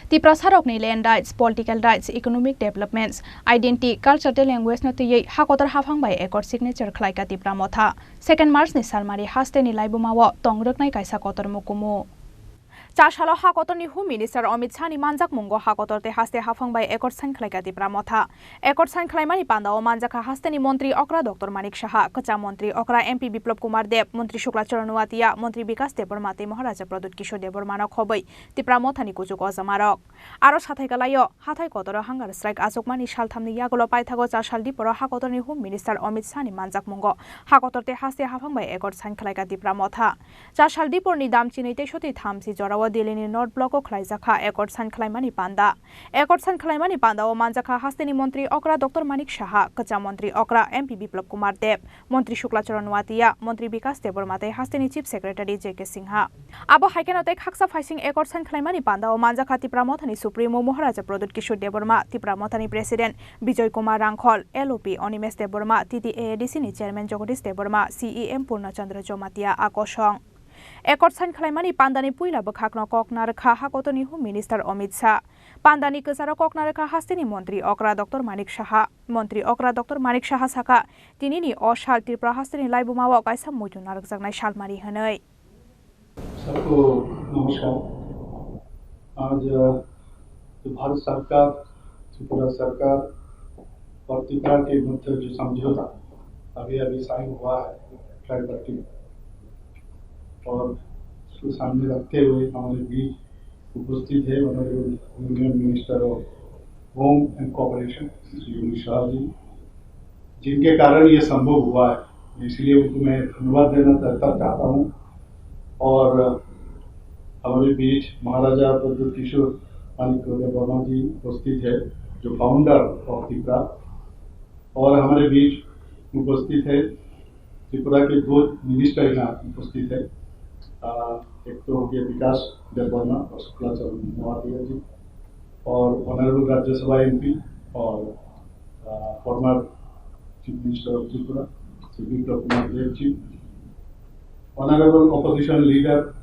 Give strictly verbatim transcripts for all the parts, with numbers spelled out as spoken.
Tiprasarokni land rights, political rights, economic developments, identity, culture tei language no twiwi ha kotor haphang bai accord signature khlaika Tipra Motha. Second March ni salmari hasteni laibuma o tong rwknai kaisa kotor mukumu. Chasalo ha kotorni Home Minister Amit Shah ni manjakmungo ha kotor tei haste haphang bai accord sign khlaika Tipra Motha. Accord sign khlaimani pandao manjakha hasteni Montri Okra Doctor Manik Saha, kwcham Montri Okra M P Biplab Kumar Deb, Montri Shukla Charan Noatia, Montri Bikas Debbarma tei Maharaja Pradyut Kishore Debbarma no khobwi Tipra Mothani kuchugo ojamarok. Aro sathai kalaio, hathai kotoro hunger strike achukmani salthamni yagulo paithago Chasal Diporo ha kotorni Home Minister Amit Shah ni manjakmungo ha kotor tei haste haphang bai accord sign khlaika Tipra Motha. Chasal Diporni Damchini tei Soti Thamsi jorao Delhini North Block o khlaijakha accord sign khlaimani panda. Accord sign khlaimani pandao manjakha hasteni Montri Okra Doctor Manik Saha, kwcham Montri Okra M P Biplab Kumar Deb, Montri Shukla Charan Noatia, Montri Bikas Debbarma tei hasteni Chief Secretary J K Singha. Abo hai kheno tei khaksa phaising accord sign khlaimani pandao manjakha Tipra Mothani Supremo Maharaja Pradyut Kishore Debbarma, Tipra Mothani President Bijoy Kumar Rangkhol, L O P Animesh Debbarma, T T A A D C ni Chairman Jagadish Debbarma, C E M Purna Chandra Jamatia a kosong. Accord sign khlaimani pandani puila bwkhakno kok narwkha ha kotorni Home Minister Amit Shah. Pandani kwcharo kok narwkha hasteni Montri Okra Doctor Manik Saha. Montri Okra Doctor Manik Saha sakha, tinini o sal Tripura hasteni laibuma o kaisa muitu narwkjaknai salmari hwnwi. सबको नमस्कार। आज, अ, जो भारत सरकार, त्रिपुरा सरकार और त्रिपुरा के मध्य जो समझौता अभी अभी साइन हुआ है ट्राइपार्टिट, और उसको सामने रखते हुए हमारे बीच उपस्थित है honourable union minister of home and corporation Shri Amit Shah ji, जिनके कारण ये संभव हुआ है, इसलिए उनको मैं धन्यवाद देना चाहता, चाहता हूँ। और हमारे बीच महाराजा प्रद्युत किशोर मानिक देव वर्मा जी उपस्थित है, जो फाउंडर ऑफ त्रिपुरा, और हमारे बीच उपस्थित है त्रिपुरा के दो मिनिस्टर यहाँ उपस्थित है। अ, एक तो हो गया विकास देबबर्मा और शुक्लाचरण महोदय जी, और ऑनरेबल राज्यसभा एमपी और, अ, former chief minister of Tripura Shri Biplab Kumar Deb ji, honourable opposition leader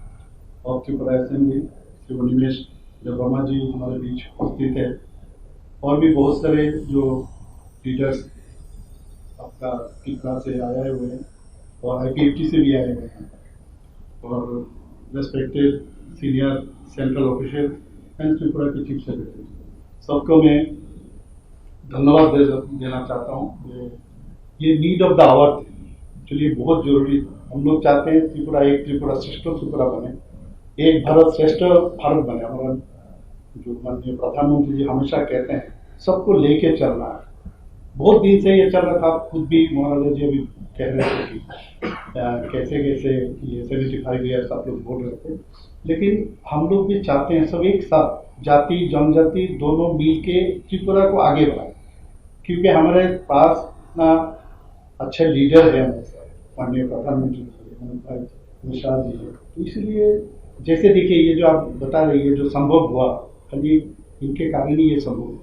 of Tripura assembly Shri Animesh Debbarma ji हमारे बीच उपस्थित है, और भी बहुत सारे जो लीडर्स आपका त्रिपुरा से आए हुए हैं और आईपीएफटी से भी आए हुए हैं, और respected senior central official and Tripura के चीफ सेक्रेटरी, सबको मैं धन्यवाद दे, देना चाहता हूँ कि ये नीड ऑफ द आवर थी, एक्चुअली बहुत जरूरी था। हम लोग चाहते हैं त्रिपुरा एक, त्रिपुरा श्रेष्ठ त्रिपुरा बने, एक भारत श्रेष्ठ भारत बने। हमारा जो माननीय प्रधानमंत्री जी हमेशा कहते हैं, सबको लेके चलना है। बहुत दिन से ये चल रहा था, आप खुद भी महाराजा जी अभी कह रहे थे कि, अ, कैसे कैसे ये सेवेंटी फाइव ईयर्स आप लोग बोल रहे थे, लेकिन हम लोग भी चाहते हैं सब एक साथ जाति जनजाति दोनों मिलके त्रिपुरा को आगे बढ़ाएं, क्योंकि हमारे पास इतना अच्छे लीडर हैं हमारे साथ, माननीय प्रधानमंत्री जी हैं, हमारे भाई अमित शाह जी हैं। तो इसलिए जैसे देखिए, ये जो आप बता रहे हैं, ये जो संभव हुआ, खाली इनके कारण ही ये संभव हुआ।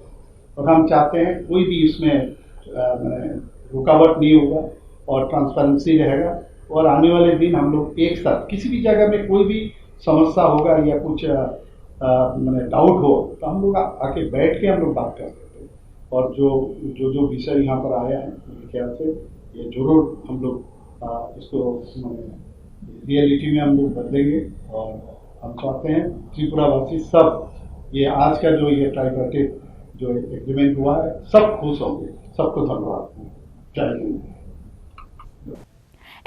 और हम चाहते हैं कोई भी इसमें, अ, माने रुकावट नहीं होगा और ट्रांसपेरेंसी रहेगा और आने वाले दिन हम लोग एक साथ किसी भी जगह में कोई भी समस्या होगा या कुछ, अ, अ, माने डाउट हो, तो हम लोग आ-, आके बैठ के हम लोग बात कर सकते हैं। और जो, जो, जो विषय यहाँ पर आया है, मेरे ख्याल से ये जरूर हम लोग, अ, इसको, माने, रियलिटी में हम लोग बदलेंगे और हम चाहते हैं त्रिपुरावासी सब ये आज का जो ये ट्राइपार्टिट जो एग्रीमेंट हुआ है, सब खुश होंगे। सबको धन्यवाद। जय Hind.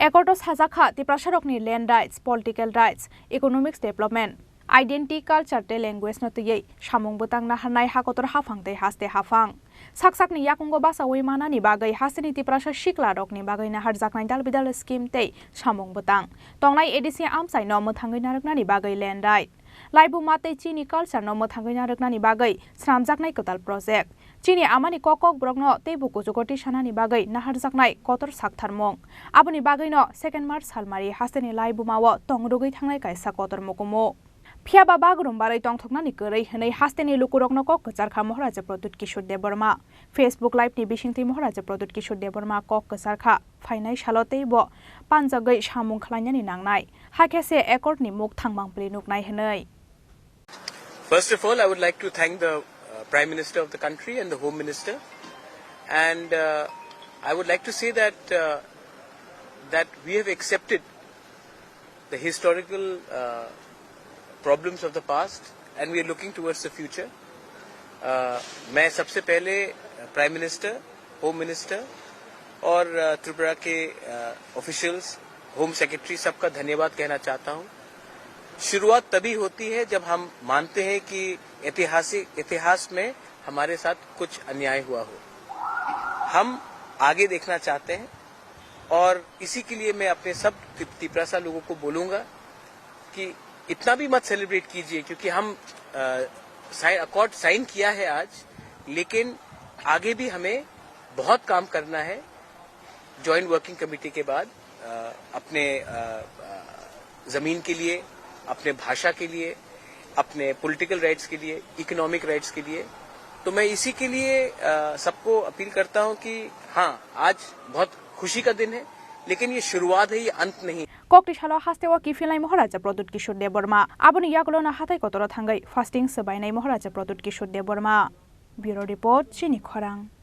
Accord o sajak kha Tiprasarokni land rights, political rights, economics development, identity, culture tei language no twiwi samung bwtang naharnai hakotor haphang tei haste haphang. Sak sakni yakungo bachaui manani bagwi hasteni Tiprasa sikla rokni bagwi naharjaknai dal bidal scheme tei samung bwtang tongnai A D C amchaino mwthangwi narwknani bagwi land right. Laibuma tei chini culture no mwthangwi narwknani bagwi swnamjaknai kwtal project. Chini amani kok kokborokno teibo kuchugo tisanani bagwi naharjaknai kotor saktharmung. Aboni bagwino second March salmari hasteni laibuma o tong rwgwi thangnai kaisa kotor mukumu. Phiya ba bagrum barwi tongthoknani kwrwi hwnwi hasteni lukurokno kok kwcharkha Maharaja Pradyut Kishore Debbarma. Facebook Live ni bisingtwi Maharaja Pradyut Kishore Debbarma kok kwcharkha, phainai salo teibo panjagwi samung khlainani nangnai, hakhe se accord ni mukthang mangpili nuknai hwnwi. First of all, I would like to thank the uh, Prime Minister of the country and the Home Minister. And uh, I would like to say that uh, that we have accepted the historical uh, problems of the past and we are looking towards the future. Uh, मैं सबसे पहले prime minister, home minister और uh, त्रिपुरा के officials, home secretary, सबका धन्यवाद कहना चाहता हूँ। शुरुआत तभी होती है जब हम मानते हैं कि ऐतिहासिक इतिहास में हमारे साथ कुछ अन्याय हुआ हो। हम आगे देखना चाहते हैं और इसी के लिए मैं अपने सब तिप- तिपरासा लोगों को बोलूंगा कि इतना भी मत सेलिब्रेट कीजिए, क्योंकि हम अकॉर्ड साइन किया है आज, लेकिन आगे भी हमें बहुत काम करना है। जॉइंट वर्किंग कमेटी के बाद अ, अपने अ, अ, जमीन के लिए, अपने भाषा के लिए, अपने पॉलिटिकल राइट्स के लिए, इकोनॉमिक राइट्स के लिए। तो मैं इसी के लिए अ, सबको अपील करता हूं कि हाँ, आज बहुत खुशी का दिन है, लेकिन ये शुरुआत है, ये अंत नहीं। Kokti salo hasteo kiphilnai Maharaja Pradyut Kishore Debbarma. Aboni yagulono hathai kotoro thangwi fasting swbainai Maharaja Pradyut Kishore Debbarma. Bureau Report, Chini Khorang.